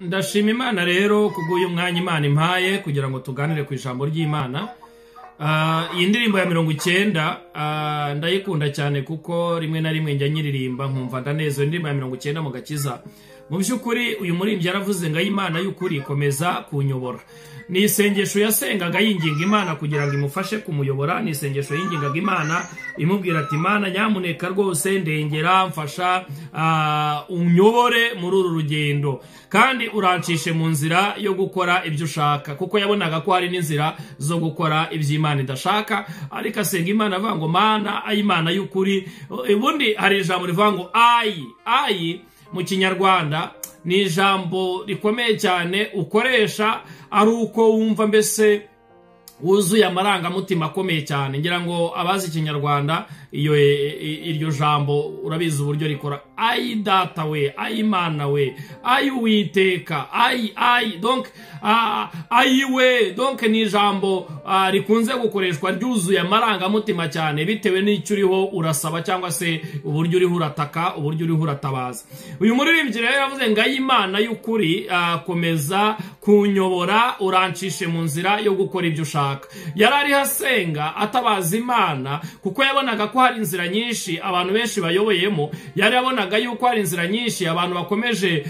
Ndashima Imana rero kubw'uyu mwanya Imana impaye kugira ngo tuganire ku ijambo ry'Imana. Iyi ndirimbo ya 90 ndayikunda cyane kuko rimwe na rimwe njya nyiririmba nkumva ndanezerewe. Indirimbo ya 90 mu gakiza. Mu by'ukuri uyu muririmbyi yaravuze ngo Imana y'ukuri ikomeza kunyobora. Ni isengesho yasengaga yinginga Imana kugira ngo imufashe kumuyobora. Ni isengesho yingingaga Imana imubwira ati Imana nyamuneka rwose ndengera, mfasha, unyobore muri uru rugendo kandi urancishe mu nzira yo gukora ibyo ushaka, kuko yabonaga ko hari n'inzira zo gukora ibyo Imana idashaka. Ariko asenga Imana avuga ngo Mana, ayi Imana y'ukuri. Ubundi hari ijambo rivuga ngo ayi ayi mu Kinyarwanda ni ijambo rikomeye cyane ukoresha ari uko wumva mbese wuzuye amarangamutima akomeye cyane. Ngira ngo abazi Ikinyarwanda iyo iryo jambo urabizi uburyo rikora. Ayi data we, ayi Imana we, ayi Uwiteka, ayi ayi, donc ayi we, donc ni ijambo rikunze gukoreshwa ryuzuye amarangamutima cyane bitewe n'icyo uriho urasaba cyangwa se uburyo uriho urataka, uburyo uriho uratabaza. Uyu muririmbyi rero yavuze ngo ayi Imana y'ukuri komeza kunyobora, urancishe mu nzira yo gukora ibyo ushaka. Yari ariho asenga atabaza Imana kuko yabonaga ko hari inzira nyinshi abantu benshi bayoboyemo. Yari yabonaga yuko hari inzira nyinshi abantu bakomeje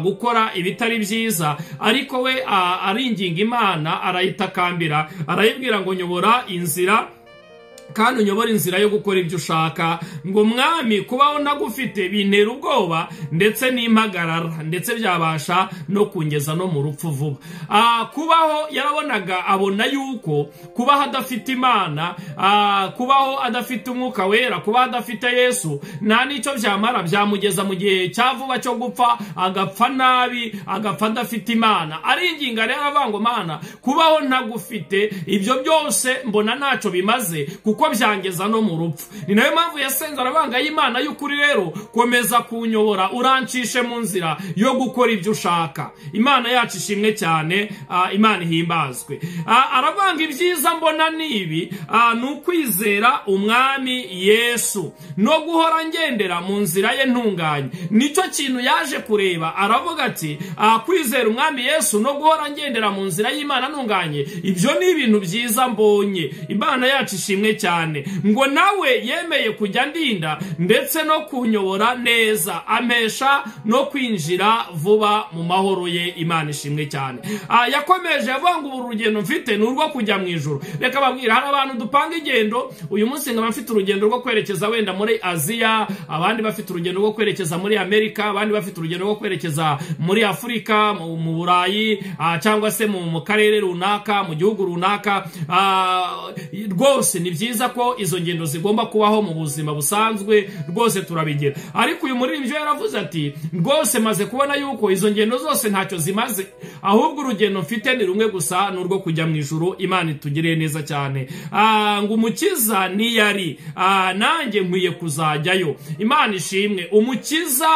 gukora ibitari byiza, ariko we aringinga Imana, arayitakambira, arayibwira ngo nyobora inzira kandi unyobora inzira yo gukora ibyo ushaka. Ngo mwami, kubaho ntagufite bintera ubwoba ndetse n'impagarara, ndetse byabasha no kungeza no mu rupfu vuba. Kubaho yarabonaga, abona yuko kubaho adafite Imana, kubaho adafite umwuka wera, kubaho adafite Yesu, nta n'icyo byamara, byamugeza mu gihe cya vuba cyo gupfa, agapfa nabi, agapfa adafite Imana. Aringinga rero avuga ngo Mana, kubaho ntagufite ibyo byose mbona ntacyo bimaze kuko byangeza no mu rupfu. Ni nayo mpamvu yasenze arabanga y'Imana y'ukuri rero komeza kunyobora, urancishe mu nzira yo gukora ibyo ushaka. Imana yacu ishimwe cyane, Imana ihimbazwe. Aravanga ibyiza mbona nibi, ni ukwizera umwami Yesu no guhora ngendera mu nzira ye ntunganye. Nicyo kintu yaje kureba, aravuga ati kwizera umwami Yesu no guhora ngendera mu nzira y'Imana ntunganye, ibyo ni ibintu byiza mbonye. Imana yacu ishimwe cyane. Ngo nawe yemeye kujya ndinda ndetse no kunyobora neza, ampesha no kwinjira vuba mu mahoro ye. Imana ishimwe cyane. Yakomeje avuga ngo uru rugendo mfite ni urwo kujya mu ijuru. Reka babwira, hari abantu dupanga igendo uyu munsi nkaba mfite urugendo rwo kwerekeza wenda muri Aziya, abandi bafite urugendo rwo kwerekeza muri Amerika, abandi bafite urugendo rwo kwerekeza muri Afurika, mu Burayi, cyangwa se mu karere runaka, mu gihugu runaka. Rwose ni byiza ko izo ngendo zigomba kubaho mu buzima busanzwe, rwose turabigira. Ariko uyu muririmbyi yaravuze ati rwose maze kubona yuko izo ngendo zose ntacyo zimaze, ahubwo urugendo mfite ni rumwe gusa, ni urwo kujya mu ijuru. Imana itugiriye neza cyane. Ngo umukiza niyari, nanjye nkwiye kuzajyayo. Imana ishimwe. Umukiza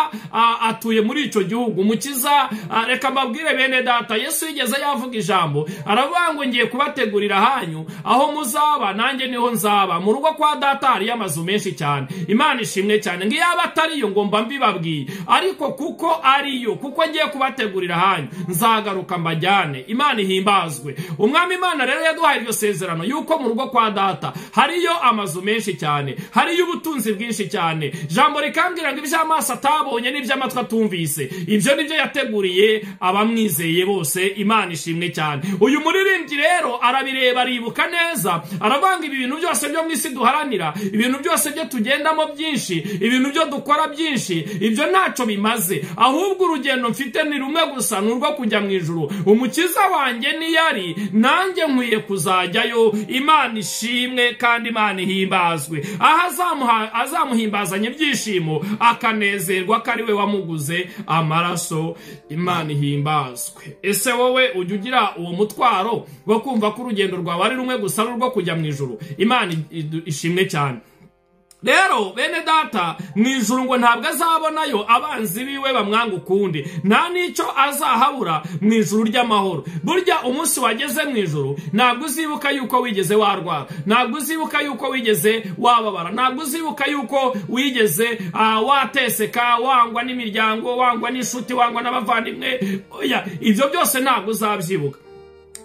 atuye muri icyo gihugu. Umukiza, reka mbabwire bene data, Yesu yigeze yavuga ijambo aravuga ngo ngiye kubategurira hanyu aho muzaba nanjye niho nzaba. Mu rugo kwa data hari amazu menshi cyane. Imana ishimwe cyane. Ngo iyaba atariyo ngo mba mbibabwiye, ariko kuko ariyo, kuko ngiye kubategurira hanyu, nzagaruka mbajyane. Imana ihimbazwe. Umwami Imana rero yaduhaye iryo sezerano yuko mu rugo kwa data hariyo amazu menshi cyane, hariyo ubutunzi bwinshi cyane. Jambo rikambwira ngo iby'amaso atabonye n'iby'amatwi atumvise, ibyo nibyo yateguriye abamwizeye bose. Imana ishimwe cyane. Uyu muririmbyi rero arabireba, aribuka neza, aravanga ibi bintu byose byo mu isi duharanira, ibintu byose byo tugendamo byinshi, ibintu byo dukora byinshi, ibyo ntacyo bimaze, ahubwo urugendo mfite ni rumwe gusa, ni urwo kujya mu ijuru. Umukiza wanjye niyari, nanjye nkwiye kuzajyayo. Imana ishimwe kandi Imana ihimbazwe. Aho azamuhimbazanye ibyishimo, akanezerwa ko ari we wamuguze amaraso. Imana ihimbazwe. Ese wowe ujya ugira uwo mutwaro wo kumva ko urugendo rwawe ari rumwe gusa, ari urwo kujya mu ijuru? Imana ishimwe cyane. Rero bene data, mu ijuru ngo ntabwo azabonayo abanzi biwe bamwanga ukundi, nta n'icyo azahabura mu ijuru ry'amahoro. Burya umunsi wageze mu ijuru ntabwo uzibuka yuko wigeze warwara, ntabwo uzibuka yuko wigeze wababara, ntabwo uzibuka yuko wigeze wateseka, wangwa n'imiryango, wangwa n'inshuti, wangwa n'abavandimwe. Oya, ibyo byose ntabwo uzabyibuka,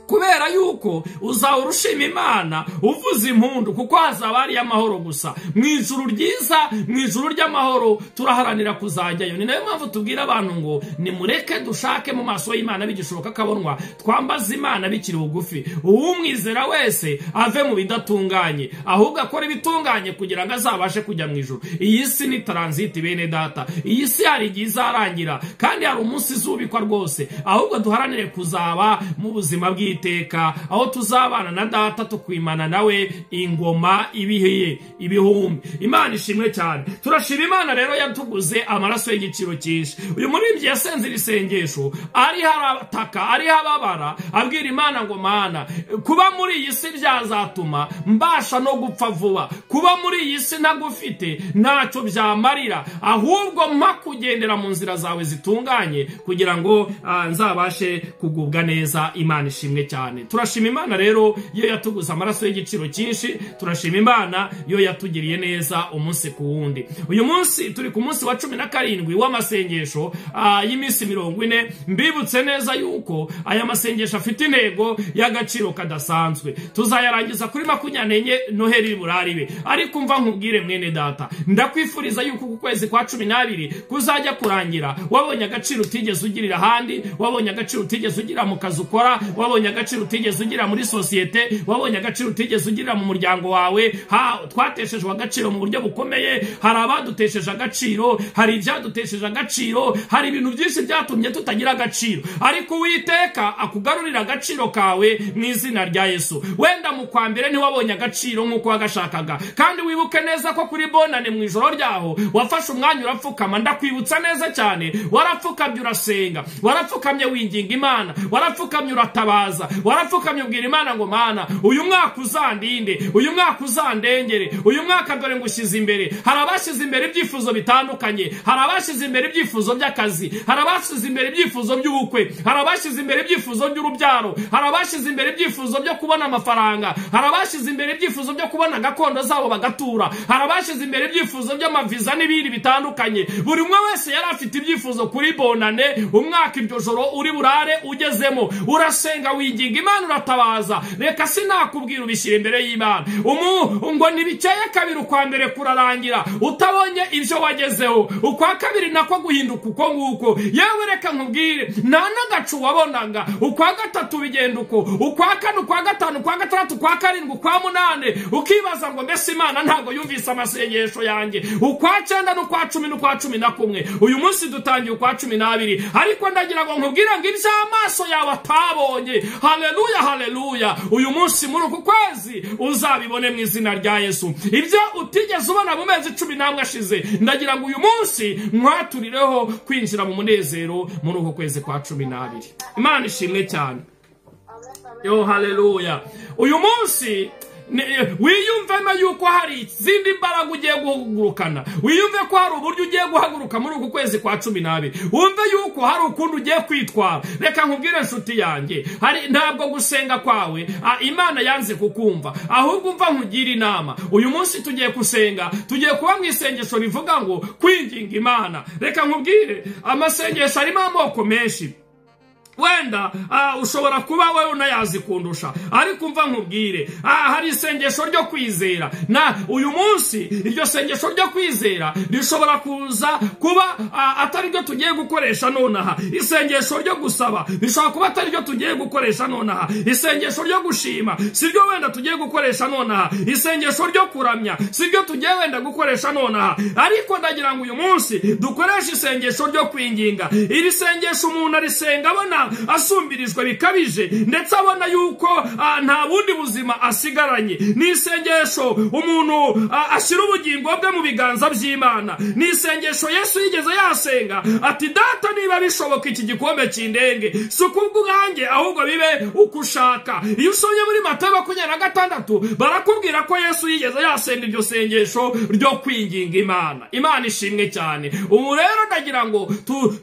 kubera yuko uzahora ushima Imana uvuza impundu, kuko hazaba hari amahoro gusa mu ijuru ryiza, mu ijuru ry'amahoro. Turaharanira kuzajyayo. Ni nayo mpamvu tubwira abantu ngo nimureke dushake mu maso y'Imana bigishoboka kabonwa, twambaze Imana bikiri bugufi. Uwumwizera wese ave mu bidatunganye, ahubwo akora ibitunganye kugira ngo azabashe kujya mu ijuru. Iyi si ni transit bene data, iyi si hari igihe izarangira, kandi hari umunsi izubikwa rwose. Ahubwo duharanire kuzaba mu buzima bw'iteka, aho tuzabana na data, tukwimana nawe ingoma ibihe ibihumbi. Imana ishimwe cyane. Turashima Imana rero yatuguze amaraso y'igiciro cyinshi. Uyu muririmbyi yasenze iri sengesho ariho arataka, ariho ababara, abwira Imana ngo Mana, kuba muri iyi si byazatuma mbasha no gupfa vuba, kuba muri iyi si ntagufite ntacyo byamarira, ahubwo mpa kugendera mu nzira zawe zitunganye kugira ngo nzabashe kugubwa neza. Imana ishimwe cyane. Turashima Imana rero yo yatuguze amaraso y'igiciro cyinshi. Turashima Imana yo yatugiriye neza umunsi ku wundi. Uyu munsi turi ku munsi wa 17 w'amasengesho y'iminsi 40. Mbibutse neza yuko aya masengesho afite intego y'agaciro kadasanzwe. Tuzayarangiza kuri 24 Noheli buraribe. Ariko umva nkubwire mwene data, ndakwifuriza yuko ku kwezi kwa 12 kuzajya kurangira wabonye agaciro utigeze ugirira ahandi, wabonye agaciro utigeze ugira mu kazi ukora, wabonye agaciro utigeze ugira muri sosiyete, wabonye agaciro utigeze ugira mu muryango wawe. Twateshejwe agaciro mu buryo bukomeye. Hari abadutesheje agaciro, hari ibyadutesheje agaciro, hari ibintu byinshi byatumye tutagira agaciro, ariko Uwiteka akugarurira agaciro kawe mu izina rya Yesu. Wenda mu kwa mbere ntiwabonye agaciro nk'uko wagashakaga, kandi wibuke neza ko kuri bonane mu ijoro ryaho wafashe umwanya urapfukama. Ndakwibutsa neza cyane, warapfukamye urasenga, warapfukamye winginga Imana, warapfukamye uratabaza, warapfukamye ubwira Imana ngo Mana, uyu mwaka uzandinde, uyu mwaka uzandengere, uyu mwaka dore ngushyize imbere. Hari abashyize imbere ibyifuzo bitandukanye, hari abashyize imbere ibyifuzo by'akazi, hari abashyize imbere ibyifuzo by'ubukwe, hari abashyize imbere ibyifuzo by'urubyaro, hari abashyize imbere ibyifuzo byo kubona amafaranga, hari abashyize imbere ibyifuzo byo kubona gakondo zabo bagatura, hari abashyize imbere ibyifuzo by'amaviza n'ibindi bitandukanye. Buri umwe wese yari afite ibyifuzo kuri bonane umwaka iryo joro uri burare ugezemo. Urasenga winginga Imana, uratabaza. Reka sinakubwira, ubishyira imbere y'Imana. Ngo ntibikeye kabiri, ukwa mbere kurarangira utabonye ibyo wagezeho, ukwa kabiri nako guhinduka uko nguko. Yewe reka nkubwire, nta n'agacu wabonaga. Ukwa gatatu bigenda uko, ukwa kane, ukwa gatanu, ukwa gatandatu, ukwa karindwi, ukwa munane, ukibaza ngo mbese Imana ntabwo yumvise amasengesho yanjye. Ukwa 9 n'ukwa 10 n'ukwa 11. Uyu munsi dutangiye ukwa 12, ariko ndagira ngo nkubwire ngo iby'amaso yawe atabonye, haleluya haleluya, uyu munsi muri uku kwezi uzabibone mu izina rya Yesu. Ibyo utigeze ubona mu mezi 11 ashize, ndagira ngo uyu munsi mwaturireho kwinjira mu munezero muri uku kwezi kwa 12. Imana ishimwe cyane. Yo haleluya. Uyu munsi wiyumvemo yuko hari izindi mbaraga ugiye guhagurukana, wiyumve ko hari uburyo ugiye guhaguruka muri uku kwezi kwa 12, wumve yuko hari ukundi ugiye kwitwara. Reka nkubwire nshuti yanjye, hari ntabwo gusenga kwawe Imana yanze kukumva, ahubwo umva nkugira inama. Uyu munsi tugiye gusenga, tugiye kuba mu isengesho rivuga ngo kwinginga Imana. Reka nkubwire, amasengesho arimo amoko menshi. Wenda ushobora kuba wewe unayazi kundusha, ariko umva nkubwire, hari isengesho ryo kwizera. Na uyu munsi iryo sengesho ryo kwizera rishobora kuza kuba atari ryo tugiye gukoresha nonaha. Isengesho ryo gusaba rishobora kuba atari ryo tugiye gukoresha nonaha. Isengesho ryo gushima si ryo wenda tugiye gukoresha nonaha. Isengesho ryo kuramya si ryo tugiye wenda gukoresha nonaha. Ariko ndagira ngo uyu munsi dukoreshe isengesho ryo kwinginga. Iri sengesho umuntu arisenga abona asumbirijwe bikabije, ndetse abona yuko nta bundi buzima asigaranye. Ni isengesho umuntu ashyira ubugingo bwe mu biganza by'Imana. Ni isengesho Yesu yigeze yasenga ati data niba bishoboka iki gikombe kindenge, si ukubwanjye ahubwo bibe uko ushaka. Iyo usomye muri Matayo 26 barakubwira ko Yesu yigeze yasenga iryo sengesho ryo kwinginga Imana. Imana ishimwe cyane. Ubu rero ndagira ngo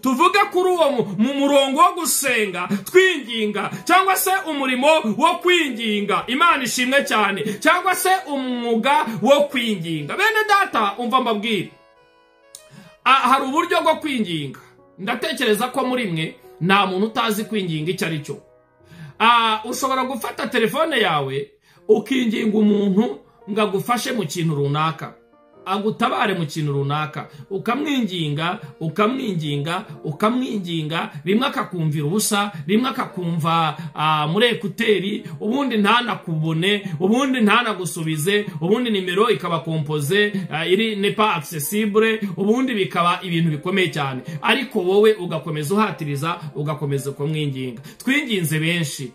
tuvuge kuri uwo mu murongo wo gusenga twinginga, cyangwa se umurimo wo kwinginga. Imana ishimwe cyane, cyangwa se umwuga wo kwinginga. Bene data, umva mbabwire, hari uburyo bwo kwinginga. Ndatekereza ko muri mwe nta muntu utazi kwinginga icyo ari cyo. Ushobora gufata telefone yawe ukinginga umuntu ngo agufashe mu kintu runaka, agutabare mu kintu runaka, ukamwinginga ukamwinginga ukamwinginga, rimwe akakumvira ubusa, rimwe akakumva muri ekuteri, ubundi ntanakubone, ubundi ntanagusubize, ubundi nimero ikaba composée iri n'est pas accessible, ubundi bikaba ibintu bikomeye cyane, ariko wowe ugakomeza uhatiriza, ugakomeza kumwinginga. Twinginze benshi,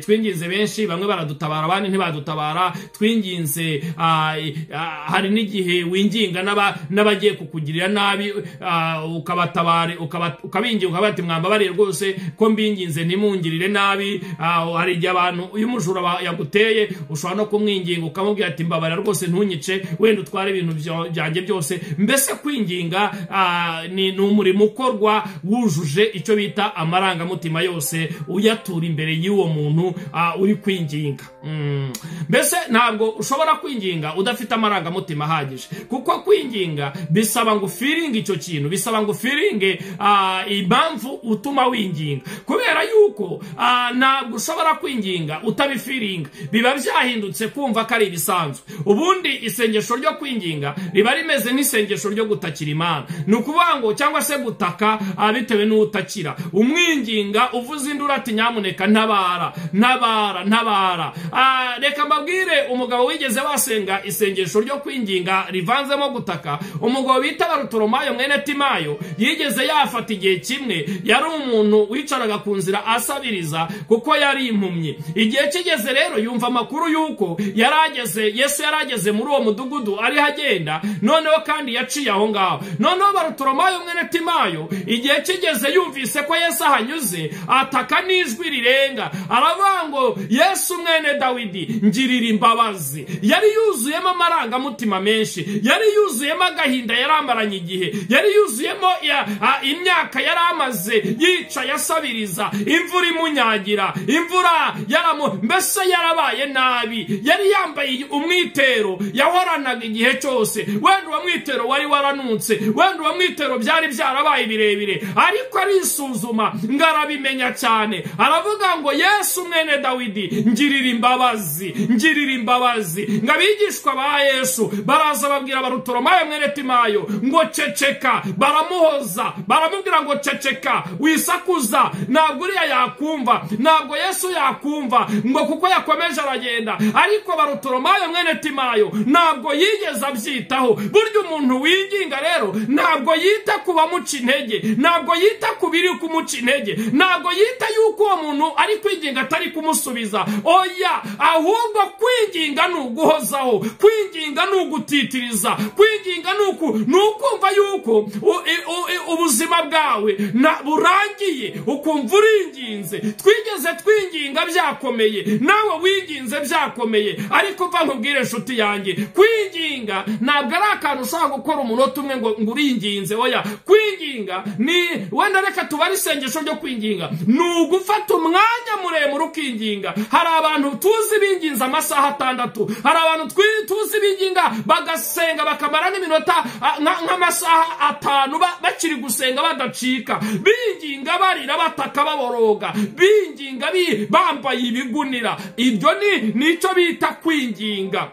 twinginze benshi, bamwe baradutabara abandi ntibadutabara. Twinginze, hari n'igihe winginga n'abagiye kukugirira nabi, ukabatabara, ukabinginga ukabati mwambabariye rwose ko mbinginze ntimungirire nabi. Hari igihe abantu uyu mujura yaguteye ushobora no kumwinginga ukamubwira ati mbabarira rwose ntunyice, wenda utware ibintu byanjye byose. Mbese kwinginga ni umurimo ukorwa wujuje icyo bita amarangamutima yose, uyatura imbere y'uwo muntu uri kwinginga. Mbese ntabwo ushobora kwinginga udafite amarangamutima ahagije, kuko kwinginga bisaba ngo ufiringe icyo kintu, bisaba ngo ufiringe impamvu utuma winginga, kubera yuko ntabwo ushobora kwinginga utabifiringa, biba byahindutse kumva ko ari ibisanzwe. Ubundi isengesho ryo kwinginga riba rimeze nk'isengesho ryo gutakira Imana, ni ukuvuga ngo cyangwa se gutaka bitewe n'utakira. Umwinginga uvuze induru ati nyamuneka ntabara, ntabara, ntabara. Reka mbabwire umugabo wigeze wasenga isengesho ryo kwinginga rivanzemo gutaka, umugabo bita Barutolomayo mwene Timayo, yigeze yafata igihe kimwe, yari umuntu wicaraga ku nzira asabiriza kuko yari impumyi. Igihe kigeze rero yumva amakuru yuko yarageze, Yesu yarageze muri uwo mudugudu ari hagenda, noneho kandi yaciye aho ngaho. Noneho Barutolomayo mwene Timayo igihe kigeze yumvise ko Yesu ahanyuze, ataka n'ijwi rirenga aravuga ngo Yesu mwene Dawidi ngirira imbabazi. Yari yuzuyemo amarangamutima menshi, yari yuzuyemo agahinda yaramaranye igihe, yari yuzuyemo imyaka yaramaze yicaye asabiriza, imvura imunyagira, imvura yaramu, mbese yarabaye nabi. Yari yambaye umwitero yahoranaga igihe cyose, wenda uwo mwitero wari waranutse, wenda uwo mwitero byari byarabaye birebire, ariko arisuzuma ngo arabimenya cyane, aravuga ngo Yesu mwene Dawidi ngirira imbabazi, ngirira imbabazi. Ngo abigishwa ba Yesu baraza babwira Barutolomayo mwene Timayo ngo ceceka, baramuhoza, baramubwira ngo ceceka, wisakuza, ntabwo uriya yakumva, ntabwo Yesu yakumva, ngo kuko yakomeje aragenda. Ariko Barutolomayo mwene Timayo ntabwo yigeze abyitaho. Burya umuntu winginga rero ntabwo yita ku bamuca intege, ntabwo yita ku biri kumuca intege, ntabwo yita yuko uwo muntu ari kwinginga atari kumusubiza. Oya, ahubwo kwinginga ni uguhozaho, kwinginga ni ugutitiriza, kwinginga ni ukumva yuko ubuzima bwawe burangiye, ukumva uringinze. Twigeze twinginga byakomeye, nawe winginze byakomeye, ariko mva nkubwire inshuti yanjye, kwinginga ntabwo ari akantu ushobora gukora umunota umwe ngo uringinze. Oya, kwinginga ni wenda reka tubare isengesho ryo kwinginga, ni ugufata umwanya muremure ukinginga. Hari abantu tuzi binginze amasaha 6, hari abantu tuzi binginga bagasenga bakamara n'iminota nk'amasaha 5 bakiri gusenga badacika, binginga barira bataka baboroga, binginga bambaye ibigunira. Ibyo nicyo bita kwinginga.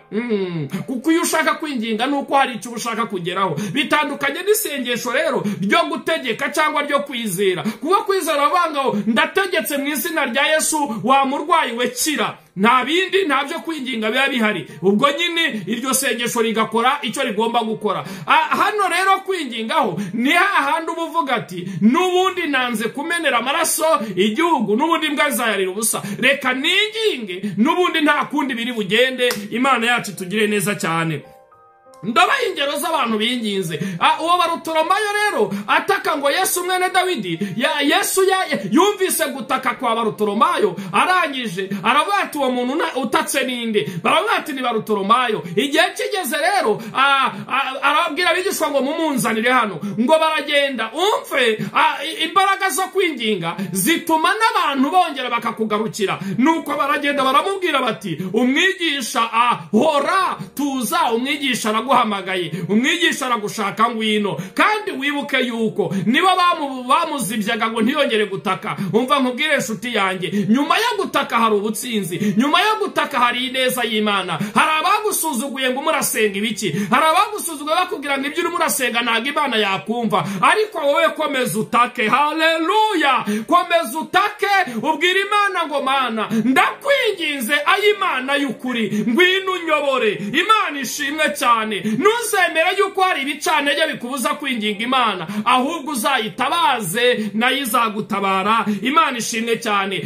Kuko iyo ushaka kwinginga nuko hari icyo ushaka kugeraho. Bitandukanye n'isengesho rero ryo gutegeka cyangwa ryo kwizera, kuko kwizera banga ndategetse mu izina rya Yesu wa murwayi we kira. Nta bindi, nta byo kwinginga biba bihari. Ubwo nyine iryo sengesho rigakora icyo rigomba gukora. Hano rero kwingingaho ni hahandi uba uvuga ati n'ubundi nanze kumenera amaraso igihugu, n'ubundi imbwa zayarira ubusa, reka ninginge, n'ubundi nta kundi biri bugende. Imana yacu tugire neza cyane. Ndabaha ingero z'abantu binginze. Uwo Barutolomayo rero ataka ngo Yesu mwene Dawidi, Yesu yumvise gutaka kwa Barutolomayo, arangije aravuga ati uwo muntu utatse ninde? Baravuga ati ni Barutolomayo. Igihe kigeze rero arababwira abigishwa ngo mumunzanire hano, ngo baragenda. Umve, imbaraga zo kwinginga zituma n'abantu bongera bakakugarukira. Nuko baragenda baramubwira bati umwigisha ahora tuza, umwigisha araguhamagaye, umwigisha aragushaka, ngwino. Kandi wibuke yuko niba bamuzibyaga ngo ntiyongere gutaka. Umva nkubwire inshuti yanjye, nyuma yo gutaka hari ubutsinzi, nyuma yo gutaka hari ineza y'Imana. Hari abagusuzuguye ngo murasenga ibiki, hari abagusuzuguye bakubwira ngo ibyo urimo urasenga ntabwo Imana yakumva, ariko wowe komeza utake. Haleluya! Komeza utake, ubwira Imana ngo Mana ndakwinginze, ay'Imana y'ukuri, ngwino unyobore. Imana ishimwe cyane. Ntuzemere yuko hari ibicantege bikubuza kwinginga Imana, ahubwo uzayitabaze nayo izagutabara. Imana ishimwe cyane.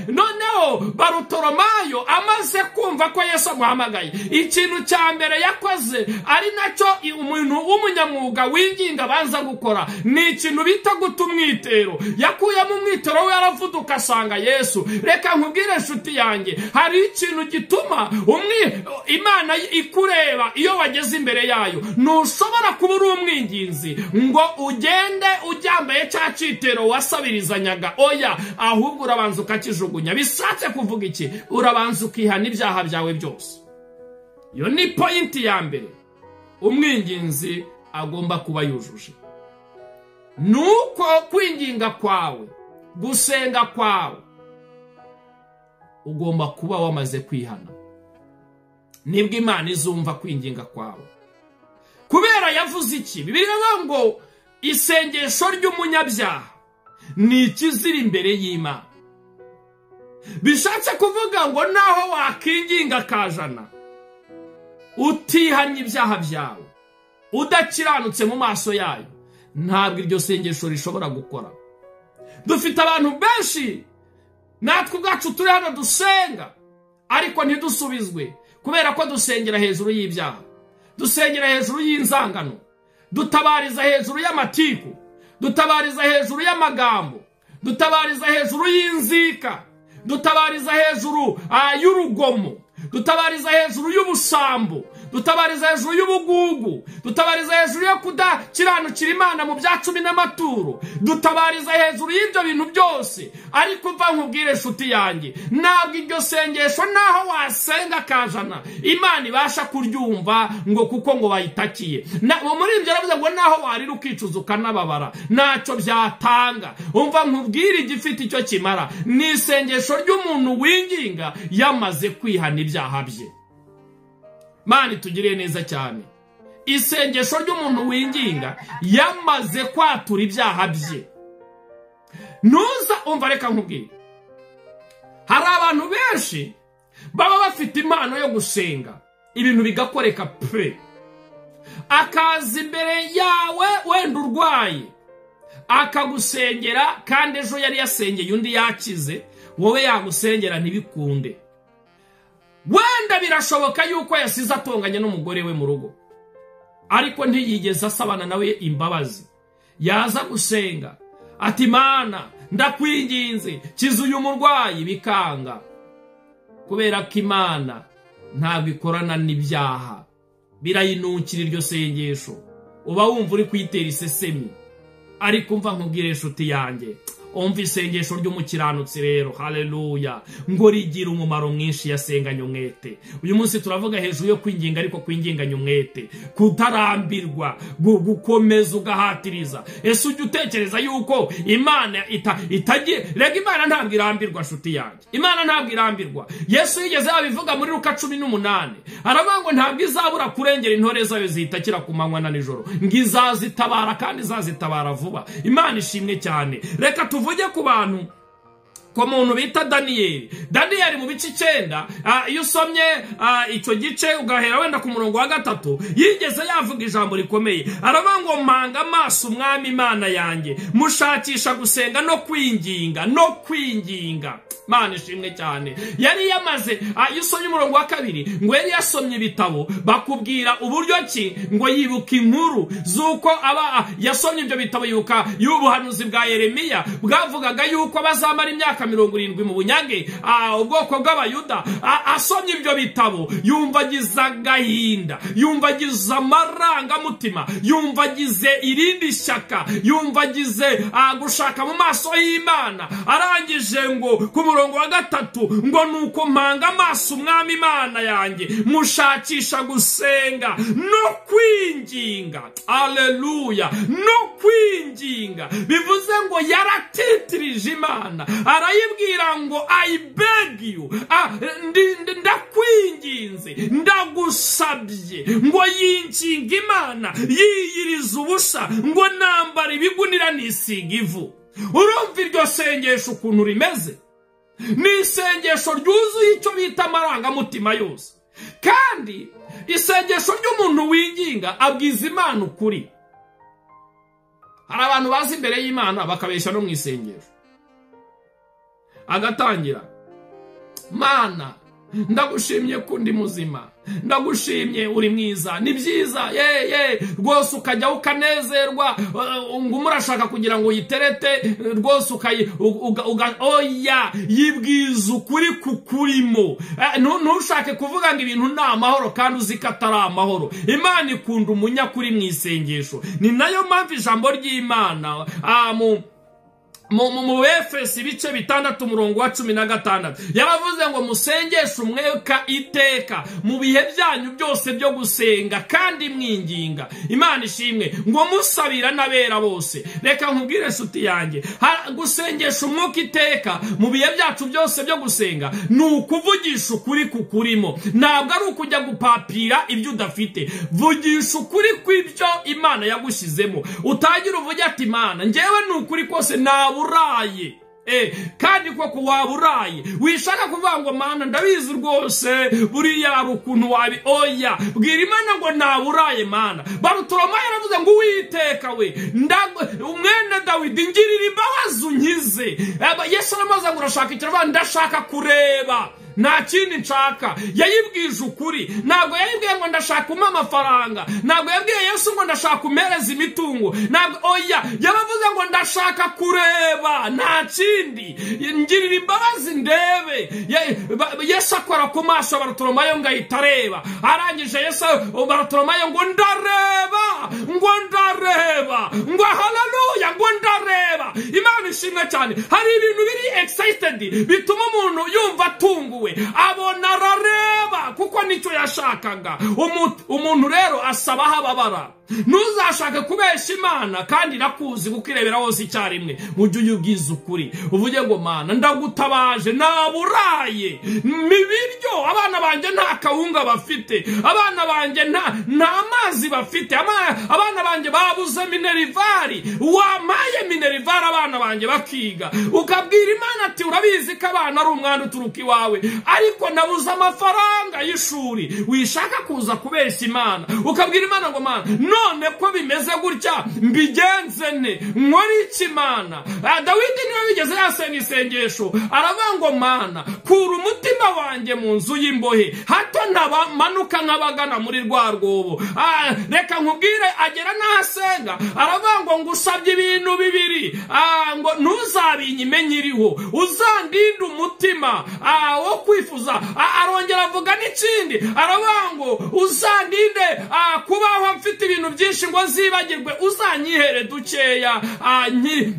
Noneho Barutolomayo amaze kumva ko Yesu amuhamagaye, ikintu cya mbere yakoze ari nacyo umuntu w'umunyamwuga winginga abanza gukora, ni ikintu bita guta umwitero. Yakuyemo umwitero we aravuduka asanga Yesu. Reka nkubwire inshuti yanjye, hari ikintu gituma Imana ikureba iyo wageze imbere yayo. Ntushobora kuba uri umwinginzi ngo ugende ujyambaye cya cyitero wasabirizanyaga. Oya, ahubwo urabanza ukakijugunya. Bishatse kuvuga iki? Urabanza ukihana ibyaha byawe byose. Iyo ni pointi ya mbere umwinginzi agomba kuba yujuje. Nuko kwinginga kwawe, gusenga kwawe, ugomba kuba wamaze kwihana. Nibwo Imana izumva kwinginga kwawe. Kubera yavuze iki? Bibiliya ivuga ngo isengesho ry'umunyabyaha ni ikizira imbere y'Imana. Bishatse kuvuga ngo naho wakinginga kajana utihanye ibyaha byawe, udakiranutse mu maso yayo, ntabwo iryo sengesho rishobora gukora. Dufite abantu benshi natwe ubwacu turi hano dusenga, ariko ntidusubizwe kubera ko dusengera hejuru y'ibyaha, dusengera hejuru y'inzangano, dutabariza hejuru y'amatiku, dutabariza hejuru y'amagambo, dutabariza hejuru y'inzika, dutabariza hejuru y'urugomo, dutabariza hejuru y'ubusambo, dutabariza hejuru y'ubugugu, dutabariza hejuru yo kudakiranukira Imana mu bya cumi n'amaturo, dutabariza hejuru y'ibyo bintu byose. Ariko mva nkubwire inshuti yanjye, ntabwo iryo sengesho naho wasenga kajana Imana ibasha kuryumva ngo kuko ngo bayitakiye. Muri ibyo yaravuze ngo naho warira ukicuza ukanababara ntacyo byatanga. Umva nkubwire, igifite icyo kimara ni isengesho ry'umuntu winginga yamaze kwihana ibyaha bye. Mani tugiriye neza cyane. Isengesho ry'umuntu winginga yamaze kwatura ibyaha bye. Nuza umva, reka nkubwire, hari abantu benshi baba bafite impano yo gusenga ibintu bigakoreka pe, akaza imbere yawe wenda urwaye akagusengera, kandi ejo yari yasengeye undi yakize, wowe yagusengera ntibikunde. Wenda birashoboka yuko yasize atonganye n'umugore we mu rugo, ariko ntiyigeze asabana nawe imbabazi. Yaza gusenga ati Mana ndakwinginze kiza uyu murwayi, bikanga. Kubera ko Imana ntabwo ikorana n'ibyaha, birayinukira iryo sengesho, uba wumva uri kuyitera isesemi. Ariko umva nkubwire inshuti yanjye, umva isengesho ry'umukiranutsi rero, haleluya, ngo rigira umumaro mwinshi yasenganye umwete. Uyu munsi turavuga hejuru yo kwinginga, ariko kwinginganya umwete, kutarambirwa, gukomeza ugahatiriza. Ese ujya utekereza yuko Imana itagiye? Rega Imana ntabwo irambirwa nshuti yanjye, Imana ntabwo irambirwa. Yesu yigeze abivuga muri Luka 18, aravuga ngo ntabwo izabura kurengera intore zayo zitakira ku manywa na nijoro, ngo izazitabara kandi izazitabara vuba. Imana ishimwe cyane. Reka tuvuge ku bantu Ku muntu bita Daniyeli, Daniyeli mu bice 9, iyo usomye icyo gice ugahera wenda ku murongo wa 3, yigeze yavuga ijambo rikomeye, aravuga ngo mpanga amaso umwami Imana yanjye, mushakisha gusenga no kwinginga, no kwinginga. Imana ishimwe cyane. Yari yamaze, iyo usomye umurongo wa 2, ngo yari yasomye ibitabo bakubwira uburyo ki ngo yibuka inkuru z'uko aba yasomye ibyo bitabo, yibuka y'ubuhanuzi bwa Yeremiya bwavugaga yuko bazamara imyaka 70 mu bunyage, ubwoko bw'Abayuda. Asomye ibyo bitabo yumvagiza agahinda, yumvagiza amarangamutima, yumvagize irindi shyaka, yumvagize gushaka mu maso y'Imana. Arangije ngo ku murongo wa 3 ngo nuko mpanga amaso umwami Imana yanjye, mushakisha gusenga no kwinginga. Aleluya, no kwinginga bivuze ngo yaratitirije Imana, arayibwira ngo I beg you, ndakwinginze, ndagusabye. Ngo yinginga Imana yiyiriza ubusa, ngo nambara ibigunira nisiga ivu. Urumva iryo sengesho ukuntu rimeze? Ni isengesho ryuzuye icyo bita amarangamutima yose. Kandi isengesho ry'umuntu winginga abwiza Imana ukuri. Hari abantu bazi imbere y'Imana bakabeshya no mu isengesho. Agatangira, Mana ndagushimye ko ndi muzima, ndagushimye uri mwiza, ni byiza, ye rwose ukajya ukanezerwa, ngo murashaka kugira ngo uyiterete rwose oya, yibwiza ukuri kukurimo. Ntushake kuvuga ngo ibintu ni amahoro kandi uzi ko atari amahoro. Imana ikunda umunyakuri mu isengesho. Ni nayo mpamvu ijambo ry'Imana mu Efesi ibice 6 umurongo wa 16 yaravuze ngo musengeshe umwuka iteka mu bihe byanyu byose byo gusenga kandi mwinginga. Imana ishimwe. Ngo musabira n'abera bose. Reka nkubwire inshuti yanjye, gusengesha umwuka iteka mu bihe byacu byose byo gusenga ni ukuvugisha ukuri kukurimo. Ntabwo ari ukujya gupapira ibyo udafite. Vugisha ukuri kw'ibyo Imana yagushyizemo. Utagira uvuge ati Imana njyewe ni ukuri kose naburaye. Kandi koko waburaye. Wishaka kuvuga ngo Mana ndabizi rwose buriya ari ukuntu wabi, oya, bwira Imana ngo naburaye Mana. Barutolomayo yaravuze ngo Uwiteka we, umwene Dawidi ngirira imbabazi unkize. Yesu aramaze ngo urashaka icyo? Ndashaka kureba, nta kindi nshaka. Yayibwije ukuri. Ntabwo yayibwiye ngo ndashaka umpa amafaranga, ntabwo yabwiye Yesu ngo ndashaka umpereza imitungo, ntabwo, oya, yaravuze ngo ndashaka kureba, nta kindi, ngirira imbabazi ndebe. Yesu akora ku maso Barutolomayo ngo ahita areba. Arangije Yesu Barutolomayo ngo ndareba, ngo ndareba, ngo haleluya, ngo ndareba. Imana ishimwe cyane. Hari ibintu biri excited bituma umuntu yumva atunguwe, abona arareba kuko nicyo yashakaga. Umuntu rero asaba aho ababara. Ntuzashake kubesha Imana kandi irakuzi kuko irebera hose icyarimwe. Ujye uyibwiza ukuri, uvuge ngo Mana ndagutabaje, naburaye mibiryo, abana banjye nta kawunga bafite, abana banjye nta mazi bafite, abana banjye babuze minervari, wampaye minervari abana banjye bakiga. Ukabwira Imana ati urabizi ko abana ari umwana uturuka iwawe, ariko nabuze amafaranga y'ishuri. Wishaka kuza kubesha Imana, ukabwira Imana ngo Mana none ko bimeze gutya mbigenze nte, nkora iki Mana? Dawidi niwe bigeze yasenga isengesho aravuga ngo Mana kura umutima wanjye mu nzu y'imbohe, hato ntamanuka nk'abagana muri rwa rwobo. Reka nkubwire, agera n'ahasenga aravuga ngo ngusabye ibintu bibiri, ngo ntuzabinyime nkiriho, uzandinde umutima wo kwifuza. Arongera avuga n'ikindi, aravuga ngo uzandinde kubaho mfite ibintu byinshi ngo zibagirwe, uzanyihere dukeya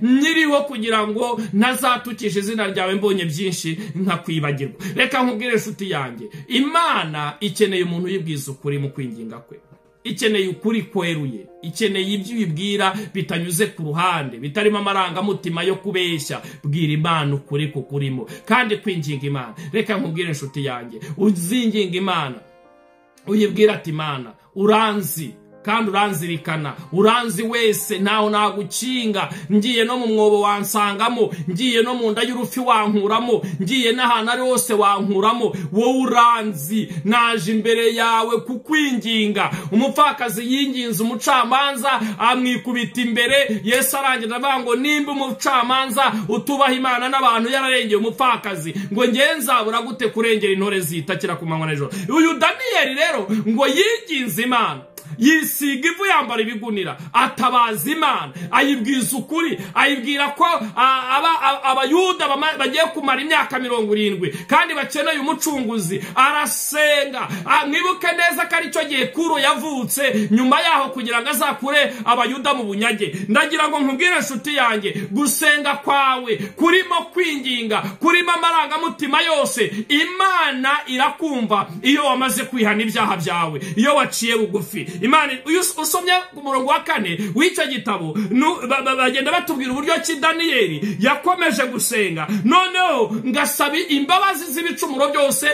nyiriho kugira ngo ntazatukisha izina ryawe mbonye byinshi nkakwibagirwa. Reka nkubwire inshuti yanjye, Imana ikeneye umuntu uyibwiza ukuri mu kwinginga kwe. Ikeneye ukuri kweruye, ikeneye ibyo ubibwira bitanyuze ku ruhande, bitarimo amarangamutima yo kubeshya. Bwira Imana ukuri kukurimo kandi kwinginga Imana. Reka nkubwire inshuti yanjye, uzinginga Imana uyibwira ati Imana uranzi, Kandi uranzirikana, uranzi wese, ntaho nagukinga. Ngiye no mu mwobo wansangamo, ngiye no mu nda y'urufi wankuramo, ngiye n'ahantu ari hose wankuramo. Wowe uranzi, naje imbere yawe kukwinginga. Umupfakazi yinginze umucamanza amwikubita imbere. Yesu arangira avuga ngo nimba umucamanza utubaha Imana n'abantu yararengeye umupfakazi, ngo nge nzabura gute kurengera intore zitakira ku manywa n'ijoro. Uyu Daniyeli rero ngo yinginze Imana, yisiga ivu, yambara ibigunira, atabaza Imana, ayibwiza ukuri, ayibwira ko Abayuda bagiye kumara imyaka 70 kandi bakeneye umucunguzi. Arasenga. Mwibuke neza ko aricyo gihe Kuro yavutse, nyuma yaho kugira ngo azakure Abayuda mu bunyage. Ndagira ngo nkubwire inshuti yanjye, gusenga kwawe kurimo kwinginga, kurimo amarangamutima yose, Imana irakumva iyo wamaze kwihana ibyaha byawe, iyo waciye bugufi. Imana, usomye ku murongo wa 4 w'icyo gitabo, bagenda batubwira uburyo ki Daniyeli yakomeje gusenga, noneho ngasaba imbabazi z'ibicumuro byose,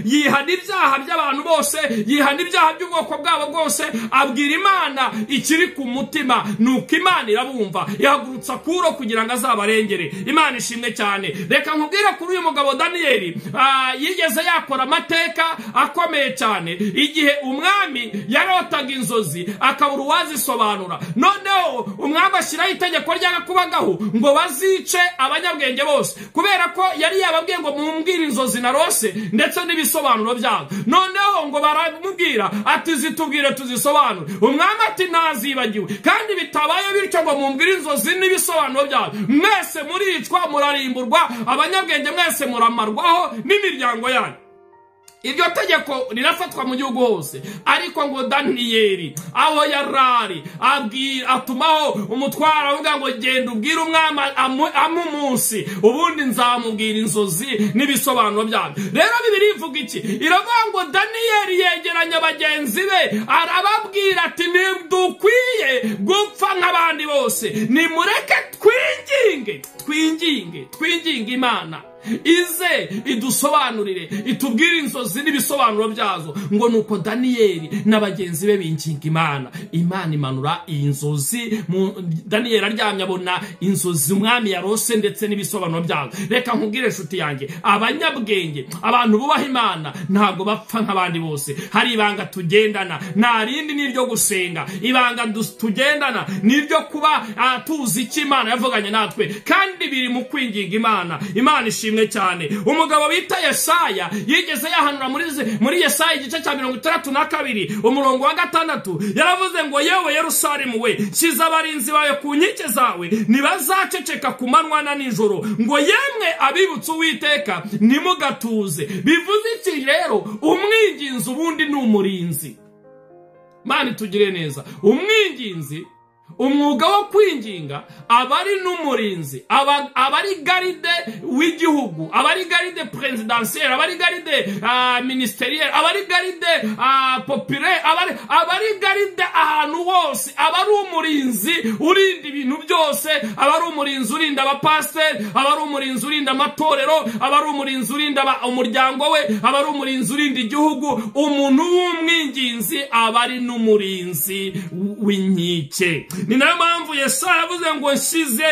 yihana ibyaha by'abantu bose, yihana ibyaha by'ubwoko bwabo bwose, abwira Imana ikiri ku mutima. Nuko Imana irabumva, ihagurutsa Kuro kugira ngo azabarengere. Imana ishimwe cyane. Reka nkubwire kuri uyu mugabo Daniyeli, yigeze yakora amateka akomeye cyane igihe umwami yarotaga inzozi akabura uwazisobanura. Noneho umwami ashyiraho itegeko ry'agakubagahu ngo bazice abanyabwenge bose, kubera ko yari yababwiye ngo mumbwire inzozi narose ndetse n'ibisobanuro byazo. Noneho ngo baramubwira ati zitubwire tuzisobanure. Umwami ati ntazibagiwe, kandi bitabaye bityo ngo mumbwire inzozi n'ibisobanuro byazo, mwese muricwa, murarimburwa, abanyabwenge mwese muramarwaho n'imiryango yanyu. Iryo tegeko rirafatwa mu gihugu hose. Ariko ngo Daniyeli aho yarari atumaho umutwara avuga ngo genda ubwire umwami amumunsi, ubundi nzamubwira inzozi n'ibisobanuro byabyo. Rero Bibiliya ivuga iki? Iravuga ngo Daniyeli yegeranya bagenzi be arababwira ati ntidukwiye gupfa nk'abandi bose, nimureke twinginge, twinginge, twinginge Imana ize idusobanurire, itubwire inzozi n'ibisobanuro byazo. Ngo nuko Daniyeli na bagenzi be binginga Imana, Imana imanura inzozi. Daniyeli aryamye abona inzozi umwami yarose ndetse n'ibisobanuro byazo. Reka nkubwire inshuti yanjye, abanyabwenge, abantu bubaha Imana ntabwo bapfa nk'abandi bose. Hari ibanga tugendana, nta rindi n'iryo gusenga. Ibanga tugendana n'iryo kuba tuzi icyo Imana yavuganye natwe, kandi biri mu kwinginga Imana. Imana ishimwe cyane. Umugabo bita Yesaya yigeze yahanura muri Yesaya igice cya 62 umurongo wa 6, yaravuze ngo yewe Yerusalemu we, shyize abarinzi bawe ku nkike zawe, ntibazaceceka ku manywa na nijoro, ngo yemwe abibutse Uwiteka ntimugatuze. Bivuze iki rero? Umwinginzi ubundi ni umurinzi. Mana itugire neza. Umwinginzi, umwuga wo kwinginga, abari n'umurinzi, abari garide w'igihugu, abari garide presidentielle, abari garide ministerielle, abari garide populaire, abari garide ahantu hose, abari umurinzi urinda ibintu byose, abari umurinzi urinda abapasiteri, abari umurinzi urinda amatorero, abari umurinzi urinda umuryango we, abari umurinzi urinda igihugu. Umuntu w'umwinginzi abari n'umurinzi w'inkike. Ni nayo mpamvu Yesaya yavuze ngo nshyize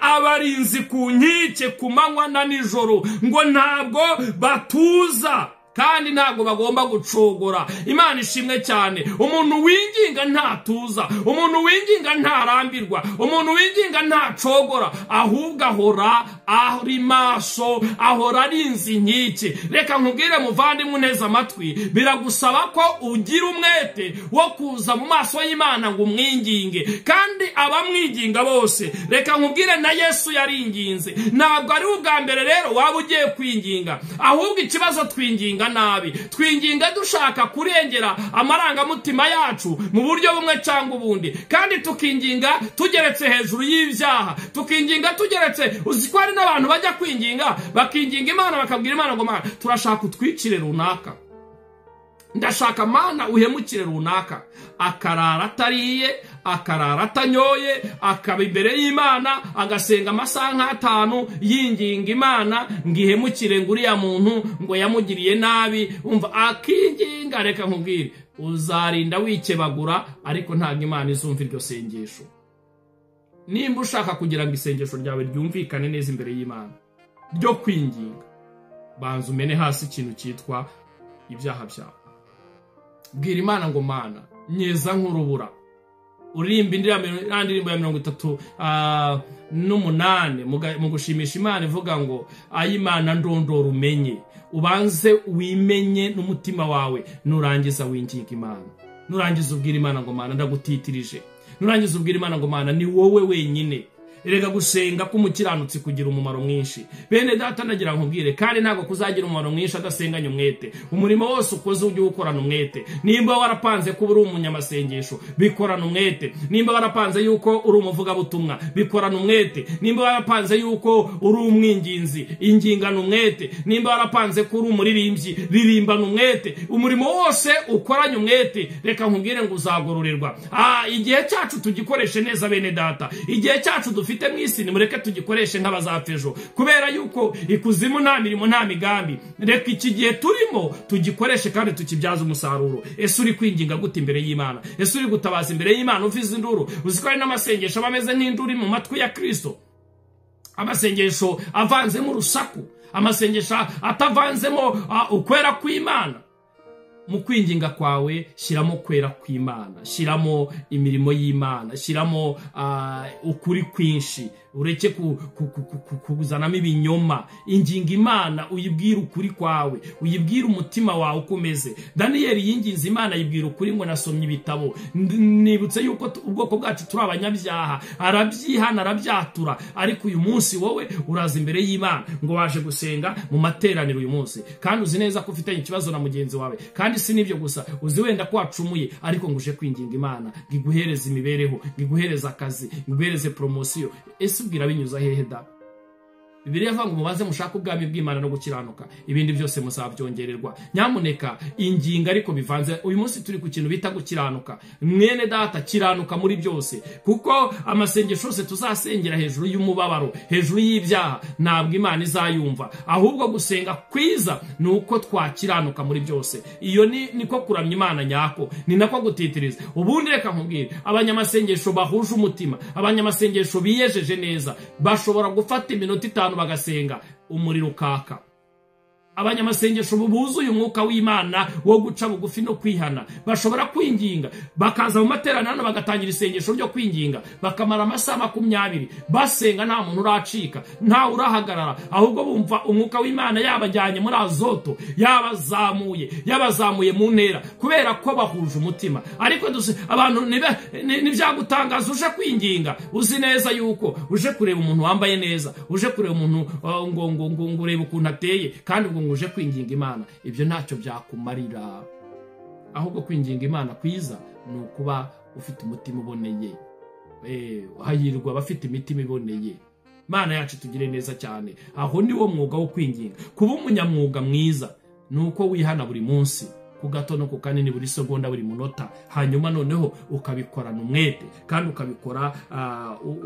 abarinzi ku nkike ku manywa na nijoro, ngo ntabwo batuza kandi ntabwo bagomba gucogora. Imana ishimwe cyane. Umuntu winginga ntatuza, umuntu winginga ntarambirwa, umuntu winginga ntacogora, ahubwo ahora ari maso, ahora arinze inkike. Reka nkubwire muvandimwe uneze amatwi, biragusaba ko ugira umwete wo kuza mu maso y'Imana ngo umwinginge, kandi abamwinginga bose. Reka nkubwire na Yesu yaringinze. Ntabwo ari ubwa mbere rero waba ugiye kwinginga, ahubwo ikibazo twinginga nabi, twinginga dushaka kurengera amarangamutima yacu mu buryo bumwe cyangwa ubundi, kandi tukinginga tugeretse hejuru y'ibyaha, tukinginga tugeretse. Uzi ko hari n'abantu bajya kwinginga bakinginga Imana, bakabwira Imana ngo Mana turashaka utwicire runaka, ndashaka Mana uhemukire runaka, akarara atariye, akarara atanyoye, akaba imbere y'Imana agasenga amasaha nk'atanu yinginga Imana ngo ihemukire ngo uriya muntu ngo yamugiriye nabi. Umva, akinginga. Reka nkubwire, Uzarinda wikebagura, ariko ntabwo Imana izumva iryo sengesho. Nimba ushaka kugira ngo isengesho ryawe ryumvikane neza imbere y'Imana ryo kwinginga, banza umene hasi ikintu cyitwa ibyaha byawe. Bwira Imana ngo Mana nyeza nk'urubura. Uririmba indirimbo ya 38 mu gushimisha Imana ivuga ngo ay'Imana ndondora umenye. Ubanze wimenye n'umutima wawe, nurangiza winginga Imana. Nurangiza ubwira Imana ngo Mana ndagutitirije. Nurangiza ubwira Imana ngo Mana ni wowe wenyine. Erega gusenga k'umukiranutsi kugira umumaro mwinshi. Bene data nagira nkubwire, kandi ntabwo kuzagira umumaro mwinshi adasenganye umwete. Umurimo wose ukoze ujye ukorana umwete. Nimba warapanze kuba uri umunyamasengesho, bikorana umwete. Nimba warapanze yuko uri umuvugabutumwa, bikorana umwete. Nimba warapanze yuko uri umwinginzi, ingingana umwete. Nimba warapanze ko uri umuririmbyi, ririmbana umwete. Umurimo wose ukoranye umwete, reka nkubwire ngo uzagororerwa. Igihe cyacu tugikoreshe neza bene data. Igihe cyacu dufite mwisi nimureke tugikoreshe nk'abazapfa ejo, kubera yuko ikuzimu nta mirimo nta migambi. Reka iki gihe turimo tugikoreshe kandi tukibyaza umusaruro. Ese uri kwinginga gute imbere y'Imana? Ese uri gutabaza imbere y'Imana uvize induru? Uzi ko ari n'amasengesho bameze nk'induru mu matwi ya Kristo, amasengesho avanzemo urusaku, amasengesho atavanzemo ukwera kw'Imana. Mu kwinginga kwawe shyiramo kwera kw'Imana, shyiramo imirimo y'Imana, shyiramo ukuri kwinshi, ureke kuzanamo ibinyoma. Inginga Imana uyibwire ukuri kwawe, uyibwire umutima wawe uko umeze. Daniyeli yinginze Imana ayibwira ukuri ngo nasomye ibitabo, nibutse yuko ubwoko bwacu turi abanyabyaha. Arabyihana, arabyatura. Ariko uyu munsi wowe uraza imbere y'Imana ngo waje gusenga mu materaniro uyu munsi, kandi uzi neza ko ufitanye ikibazo na mugenzi wawe, kandi si nibyo gusa, uzi wenda ko wacumuye, ariko ngo uje kwinginga Imana ngo iguhereze imibereho, ngo iguhereze akazi, ngo iguhereze promosiyo. Ese ubwira binyuza hehe da? Bibiliya ivuga ngo mubanze mushake ubwami bw'Imana no gukiranuka, ibindi byose muzabyongererwa. Nyamuneka inginga ariko bivanze. Uyu munsi turi ku kintu bita gukiranuka. Mwene data, kiranuka muri byose, kuko amasengesho yose tuzasengera hejuru y'umubabaro, hejuru y'ibyaha, ntabwo Imana izayumva. Ahubwo gusenga kwiza ni uko twakiranuka muri byose. Iyo niko kuramya Imana nyako, ni nako gutitiriza. Ubundi reka nkubwire, abanyamasengesho bahuje umutima, abanyamasengesho biyejeje neza, bashobora gufata iminota 5 bagasenga umuriro ukaka. Abanyamasengesho buzuye umwuka w'Imana wo guca bugufi no kwihana bashobora kwinginga, bakaza mu materaniro bagatangira isengesho ryo kwinginga, bakamara amasaha 20 basenga, nta muntu uracika, nta urahagarara, ahubwo bumva umwuka w'Imana yabajyanye muri azoto, yabazamuye mu ntera, kubera ko bahuje umutima. Ariko abantu nibyagutangaza uje kwinginga uzi neza yuko uje kureba umuntu wambaye neza, uje kureba umuntu ngo urebe ukuntu ateye, kandi ubwo uje kwinginga Imana, ibyo ntacyo byakumarira. Ahubwo kwinginga Imana kwiza ni ukuba ufite umutima uboneye. Hahirwa abafite imitima iboneye. Imana yacu tugire neza cyane. Aho ni wo mwuga wo kwinginga. Kuba umunyamwuga mwiza ni uko wihana buri munsi, ku gato no ku kanini, buri segonda, buri munota, hanyuma noneho ukabikorana umwete, kandi ukabikora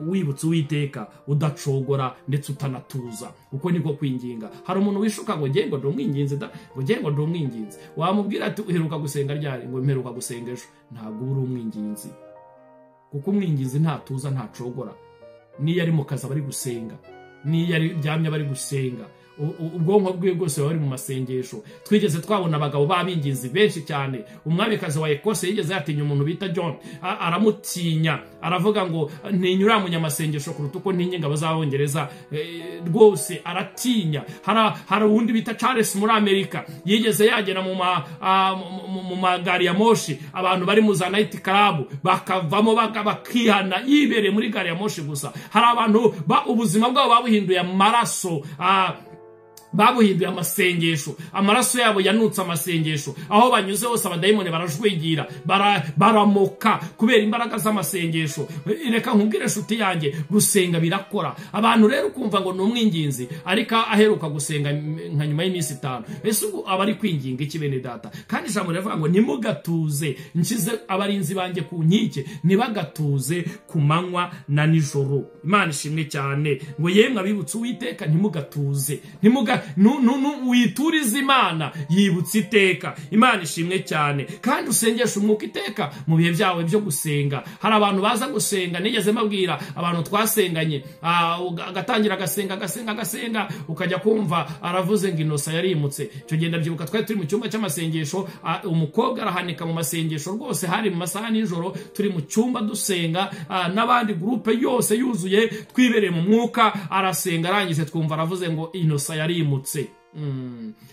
wibutse Uwiteka, udacogora ndetse utanatuza. Uko niko kwinginga. Hari umuntu wishuka ngo ngiye ngo ndi umwinginzi da, ngo ngiye ngo ndi umwinginzi. Wamubwira ati uheruka gusenga ryari? Ngo mperuka gusenga ejo. Ntabwo uri umwinginzi, kuko umwinginzi ntatuza, ntacogora. Niyo ari mu kazi aba ari gusenga, niyo aryamye aba ari gusenga, ubwonko bwe bwose bari mu masengesho. Twigeze twabona abagabo b'abinginzi benshi cyane. Umwamikazi wa Ekose yigeze yatinya umuntu bita John, aramutinya, aravuga ngo ntinyura munyamasengesho kuruta uko ntinya ingabo z'Abongereza. Rwose aratinya. Hari uwundi bita Charles muri Amerika, yigeze yagera mu magari ya moshi, abantu bari mu za night club bakavamo bakihana, yibereye muri gari ya moshi gusa. Hari abantu ubuzima bwabo babuhinduye amaraso, babuhinduye amasengesho, amaraso yabo yanutse amasengesho. Aho banyuze hose abadayimoni barajwigira, baramoka kubera imbaraga z'amasengesho. Reka nkubwire nshuti yanjye, gusenga birakora. Abantu rero ukumva ngo ni umwinginzi, ariko aheruka gusenga nka nyuma y'iminsi 5. Ese ubu aba ari kwinginga iki bene data? Kandi ijambo riravuga ngo ntimugatuze, nshyize abarinzi banjye ku nkike, ntibagatuze ku manywa na nijoro. Imana ishimwe cyane. Ngo yemwe abibutse Uwiteka, ntimugatuze, Wituriza Imana, yibutse iteka. Imana ishimwe cyane. Kandi usengesha umwuka iteka mu bihe byawe byo gusenga. Hari abantu baza gusenga, nigeze mbabwira abantu twasenganye, agatangira agasenga agasenga agasenga, ukajya kumva aravuze ngo Inosa yarimutse. Icyo gihe ndabyibuka twari turi mu cyumba cy'amasengesho, umukobwa arahanika mu masengesho rwose, hari mu masaha nijoro, turi mu cyumba dusenga, n'abandi groupe yose yuzuye, twibereye mu mwuka, arasenga arangije twumva aravuze ngo Inosa yarimutse.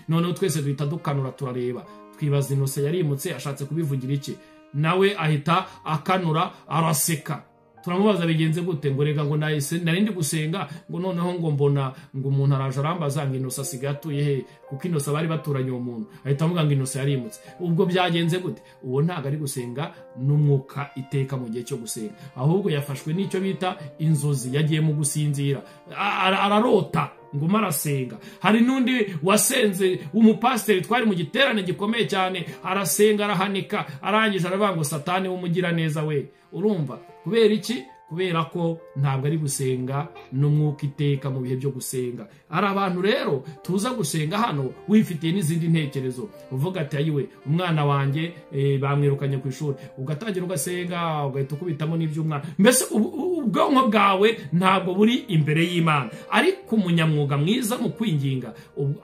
Noneho twese duhita dukanura turareba, twibaza Inosa yarimutse ashatse kubivugira iki? Nawe ahita akanura araseka. Turamubaza bigenze gute? Ngo rega ngo nari ndi gusenga, ngo noneho ngo mbona ngo umuntu araje arambaza ngo Inosa asigaye atuye he, kuko Inosa bari baturanye uwo muntu, ahita avuga ngo Inosa yarimutse. Ubwo byagenze gute? Uwo ntabwo ari gusenga n'umwuka iteka mu gihe cyo gusenga, ahubwo yafashwe n'icyo bita inzozi, yagiye mu gusinzira, ararota ngo marasenga. Hari n'undi wasenze umupasiteri, twari mu giterane gikomeye cyane, arasenga arahanika, arangije aravuga ngo Satani w'umugira neza we. Urumva kubera iki? Kubera ko ntabwo ari gusenga n'umwuka iteka mu bihe byo gusenga. Hari abantu rero tuza gusenga hano wifitiye n'izindi ntekerezo, uvuga ati ayiwe umwana wanjye bamwirukanye ku ishuri, ugatangira ugasenga ugahita ukubitamo n'iby'umwana. Mbese ubwonko bwawe ntabwo buri imbere y'Imana. Ariko umunyamwuga mwiza mu kwinginga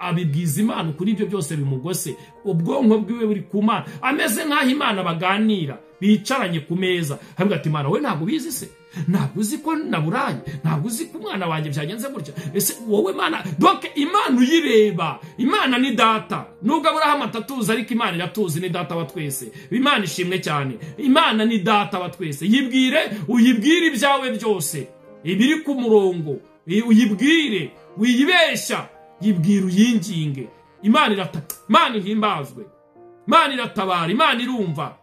abibwiza Imana kuri ibyo byose bimugose, ubwonko bwiwe buri ku Mana, ameze nk'aho Imana baganira bicaranye ku meza. Avuga ati Imana we ntabwo ubizi se? Ntabwo uzi ko naburaye? Ntabwo uzi ko umwana wanjye byagenze gutya? Ese wowe Mana? Donc Imana uyireba, Imana ni data. Nubwo Aburahamu atatuzi, ariko Imana iratuzi, ni data wa twese. Imana ishimwe cyane. Imana ni data wa twese. Yibwire, uyibwire ibyawe byose, ibiri ku murongo, uyibwire, wiyibeshya, yibwire uyinginge. Imana irata, Imana ihimbazwe, Imana iratabara, Imana irumva.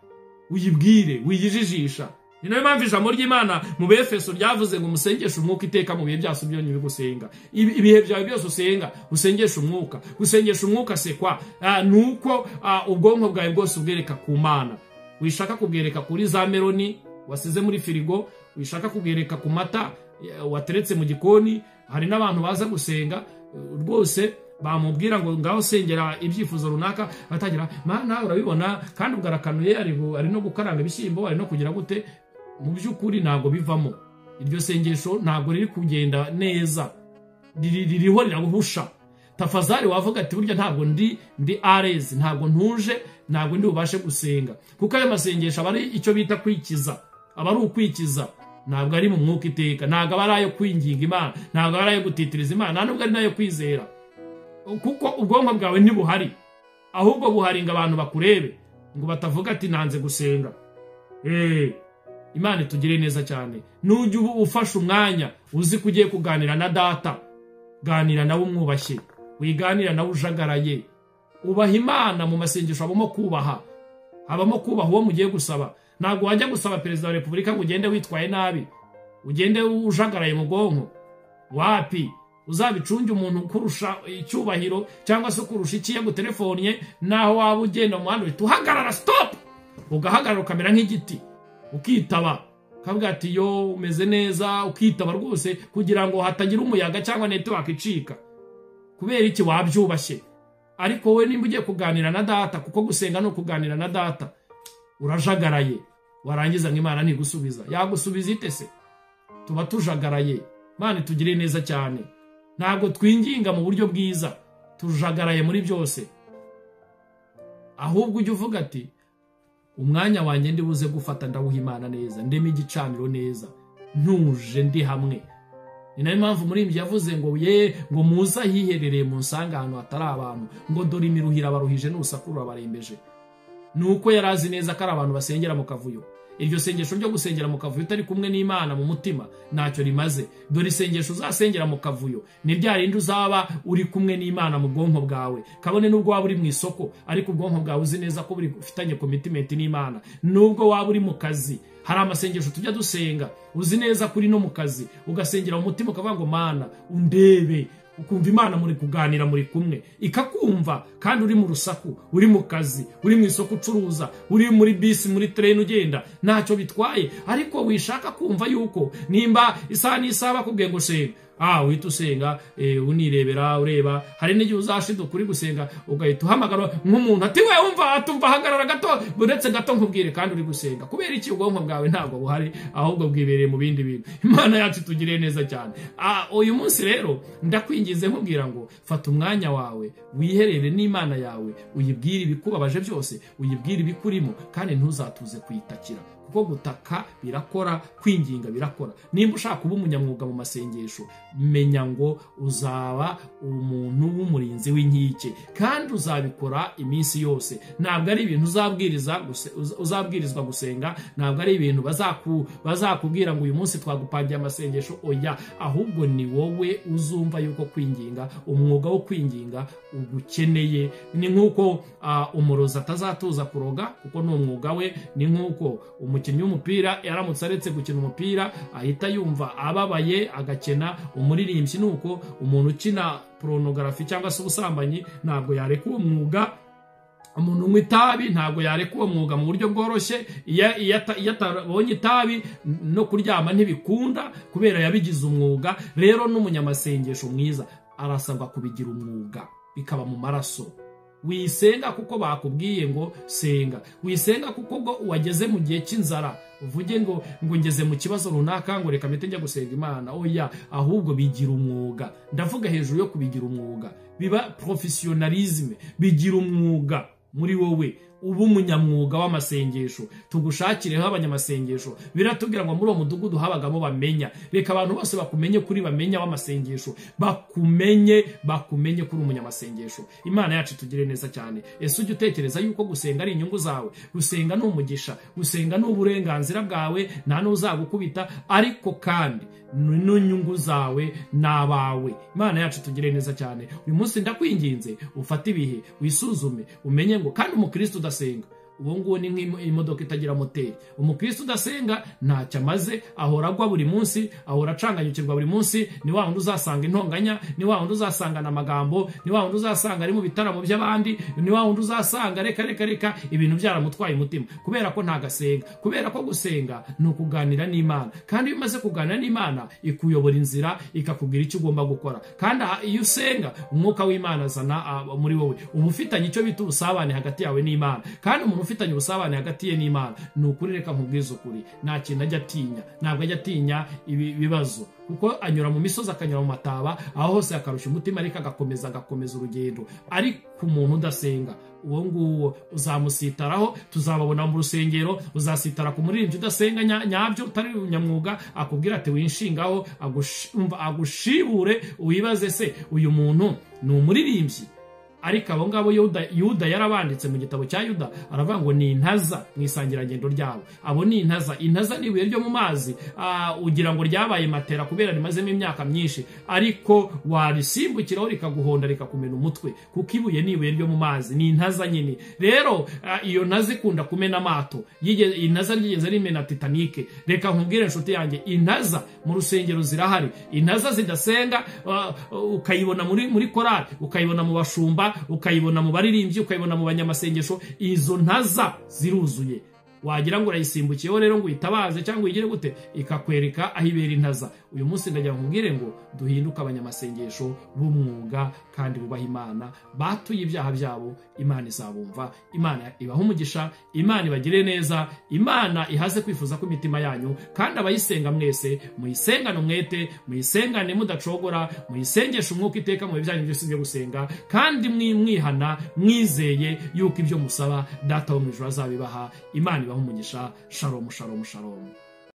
Uyibwire, wiyijijisha. Ni nayo mpamvu ijambo ry'Imana mu Befeso ryavuze ngo musengeshe umwuka iteka mu bihe byose byo gusenga. Ibihe byawe byose usenga, usengeshe umwuka. Gusengesha umwuka sekwa nuko ubwonko bwawe bwose ubwereka ku Mana. Wishaka kubwereka kuri za meloni wasize muri firigo, wishaka kubwereka ku mata wateretse mu gikoni. Hari n'abantu baza gusenga rwose bamubwira ngo ngaho sengera ibyifuzo runaka, batagira Mana urabibona, kandi ubwarakanuye ari no gukaranga ibishyimbo, ari no kugira gute. Mu by'ukuri ntabwo bivamo. Iryo sengesho ntabwo riri kugenda neza, ririho riraguhusha. Tafazari wavuga ati burya ntabwo ndi arezi, ntabwo ntuje, ntabwo ndi bubashe gusenga. Kuko ayo masengesho aba ari icyo bita kwikiza, aba ari ukwikiza, ntabwo ari mu mwuka iteka, ntabwo aba ari ayo kwinginga Imana, ntabwo ari ayo gutitiriza Imana, nta nubwo ari nayo kwizera, kuko ubwonko bwawe ntibuhari, ahubwo buhari ngo abantu bakurebe, ngo batavuga ati nanze gusenga. Imana itugire neza cyane. Nujya ufashe umwanya uzi ko ugiye kuganira na data, ganira nawe umwubashye, wiganira nawe ujagaraye. Ubaha Imana mu masengesho, habamo kubaha, habamo kubaha uwo mugiye gusaba. Ntabwo wajya gusaba perezida wa repubulika ngo ugende witwaye nabi, ugende ujagaraye mu bwonko. Wapi? Uzabicunge umuntu ukurusha icyubahiro cyangwa se ukurusha iki yagutelefonnye, naho waba ugenda mu muhanda uhita uhagarara, stop, ugahagarara ukamera nk'igiti, ukitaba, ukavuga ati yo umeze neza, ukitaba rwose kugira ngo hatagira umuyaga cyangwa network icika. Kubera iki? Wabyubashye. Ariko wowe nimba ugiye kuganira na data, kuko gusenga no kuganira na data, urajagaraye, warangiza ngo Imana ntigusubiza. Yagusubiza ite se? Tuba tujagaraye. Imana itugire neza cyane. Ntabwo twinginga mu buryo bwiza, tujagaraye muri byose. Ahubwo ujye uvuga ati umwanya wanjye ndi buze gufata ndawuha Imana neza, ndeme igicaniro neza, ntuje ndi hamwe. Ni nayo mpamvu muri yavuze ngo ye ngo muza hiherereye mu nsanga ahantu hatari abantu, ngo dore imiruhira abaruhije n'urusaku rurabarembeje. Nuko yarazi neza ko ari abantu basengera mu kavuyo. Iryo sengesho ryo gusengera mu kavuyo utari kumwe n'Imana mu mutima ntacyo rimaze. Dore isengesho uzasengera mu kavuyo ni rya rindi uzaba uri kumwe n'Imana mu bwonko bwawe, kabone nubwo waba uri mu isoko, ariko ubwonko bwawe uzi neza ko buri ufitanye commitment n'Imana. Nubwo waba uri mu kazi, hari amasengesho tujya dusenga uzi neza kuri no mu kazi, ugasengera mu mutima ukavuga ngo Mana undebe, ukumva Imana muri kuganira muri kumwe, ikakumva, kandi uri mu rusaku, uri mu kazi, uri mu isoko ucuruza, uri muri bisi, muri train ugenda, ntacyo bitwaye. Ariko wishaka kumva yuko nimba isaha n'isaha bakubwiye ngo senga, Uhita usenga, unirebera, ureba. Hari n'igihe uzashiduka uri gusenga ugahita uhamagara nk'umuntu ati we wumva, atumva, hagarara gato, uretse gato nkubwire, kandi uri gusenga. Kubera iki? Ubwonko bwawe ntabwo buhari, ahubwo bwibereye mu bindi bintu. Imana yacu tugiriye neza cyane. Uyu munsi rero ndakwinginze nkubwira ngo fata umwanya wawe, wiherere n'Imana yawe, uyibwire ibikubabaje byose, uyibwire ibikurimo, kandi ntuzatuze kuyitakira, kuko gutaka birakora, kwinginga birakora. Nimba ushaka kuba umunyamwuga mu masengesho, menya ngo uzaba umuntu w'umurinzi w'inkike, kandi uzabikora iminsi yose. Ntabwo ari ibintu uzabwirizwa gusenga, ntabwo ari ibintu bazakubwira ngo uyu munsi twagupangiye amasengesho, oya, ahubwo ni wowe uzumva yuko kwinginga, umwuga wo kwinginga ugukeneye. Ni nk'uko umurozi atazatuza kuroga, kuko ni umwuga we. Ni nk'uko umukinnyi w'umupira yaramutse aretse gukina umupira ahita yumva ababaye agakena. Umuririmbyi ni uko, umuntu ukina porunogarafi cyangwa se ubusambanyi ntabwo yareka uwo mwuga. Umuntu unywa itabi ntabwo yareka uwo mwuga mu buryo bworoshye. Iyo atabonye itabi no kuryama ntibikunda, kubera yabigize umwuga. Rero n'umunyamasengesho mwiza arasabwa kubigira umwuga, bikaba mu maraso. Wisenga kuko bakubwiye ngo senga, wisenga kuko ngo wageze mu gihe cy'inzara uvuge ngo ngeze mu kibazo runaka ngo reka mpite njya gusenga Imana, oya, ahubwo bigira umwuga. Ndavuga hejuru yo kubigira umwuga, biba professionalisme, bigira umwuga muri wowe, uba umunyamwuga w'amasengesho. Tugushakireho abanyamasengesho. Biratubwira ngo muri uwo mudugudu habagamo bamenya. Reka abantu bose bakumenye kuri bamenya w'amasengesho, bakumenye kuri umunyamasengesho. Imana yacu tugire neza cyane. Ese ujya utekereza yuko gusenga ari inyungu zawe? Gusenga ni umugisha, gusenga ni uburenganzira bwawe, nta n'uzagukubita, ariko kandi n'inyungu zawe n'abawe. Imana yacu tugire neza cyane. Uyu munsi ndakwinginze ufate ibihe, wisuzume, umenye ngo kandi umukristo udasenga uwo nguwo ni nk'imodoka itagira moteri. Umukristo udasenga ntacyo amaze, ahora agwa buri munsi, ahora acanganyukirwa buri munsi. Ni wa wundi uzasanga intonganya, ni wa wundi uzasangana amagambo, ni wa wundi uzasanga ari mu bitaramo by'abandi, ni wa wundi uzasanga reka reka reka ibintu byaramutwaye umutima, kubera ko ntagasenga. Kubera ko gusenga ni ukuganira n'Imana, kandi iyo umaze kuganira n'Imana ikuyobora inzira, ikakubwira icyo ugomba gukora. Kandi iyo usenga umwuka w'Imana azana muri wowe, uba ufitanye icyo bita ubusabane hagati yawe n'Imana. Kandi umuntu ufitanye ubusabane hagati ye n'Imana, ni ukuri, reka nkubwize ukuri, nta kintu ajya atinya, ntabwo ajya atinya ibibazo, kuko anyura mu misozi, akanyura mu mataba, aho hose akarusha umutima, ariko agakomeza urugendo. Ariko umuntu udasenga uwo nguwo uzamusitaraho, tuzababona mu rusengero. Uzasitara ku muririmbyi udasenga nyabyo, utari umunyamwuga, akubwira ati winshingaho, agushibure, wibaze se uyu muntu ni umuririmbyi? Ariko abo ngabo Yuda yarabanditse mu gitabo cya Yuda, aravuga ngo ni intaza mu isangirangendo ryabo. Abo ni intaza. Intaza ni ibuye ryo mu mazi, ugira ngo ryabaye matera kubera rimazemo imyaka myinshi, ariko warisimbukiraho rikaguhonda, rikakumena umutwe, kuko ibuye ni ibuye ryo mu mazi, ni intaza nyine. Rero iyo ntaza ikunda kumena amato, intaza ryigeze rimena Titanic. Reka nkubwire inshuti yanjye, intaza mu rusengero zirahari, intaza zidasenga ukayibona muri korali, ukayibona mu bashumba, ukayibona mu baririmbyi, ukayibona mu banyamasengesho. Izo ntaza ziruzuye, wagira ngo urayisimbukiyeho rero ngo uyitabaze cyangwa uyigire gute, ikakwereka aho ibera intaza. Uyu munsi ndagira nkubwire ngo duhinduke abanyamasengesho b'umwuga kandi bubaha Imana, batuye ibyaha byabo, Imana izabumva. Imana ibaha umugisha, Imana ibagire neza, Imana ihaze kwifuza ko imitima yanyu. Kandi abayisenga mwese muyisengane umwete, muyisengane mudacogora, muyisengeshe umwuka iteka mu byanyu byose byo gusenga, kandi mwihana mwizeye yuko ibyo musaba Data wo mu ijuru azabibaha. Imana ibaha umugisha. Shalom, shalom, shalom.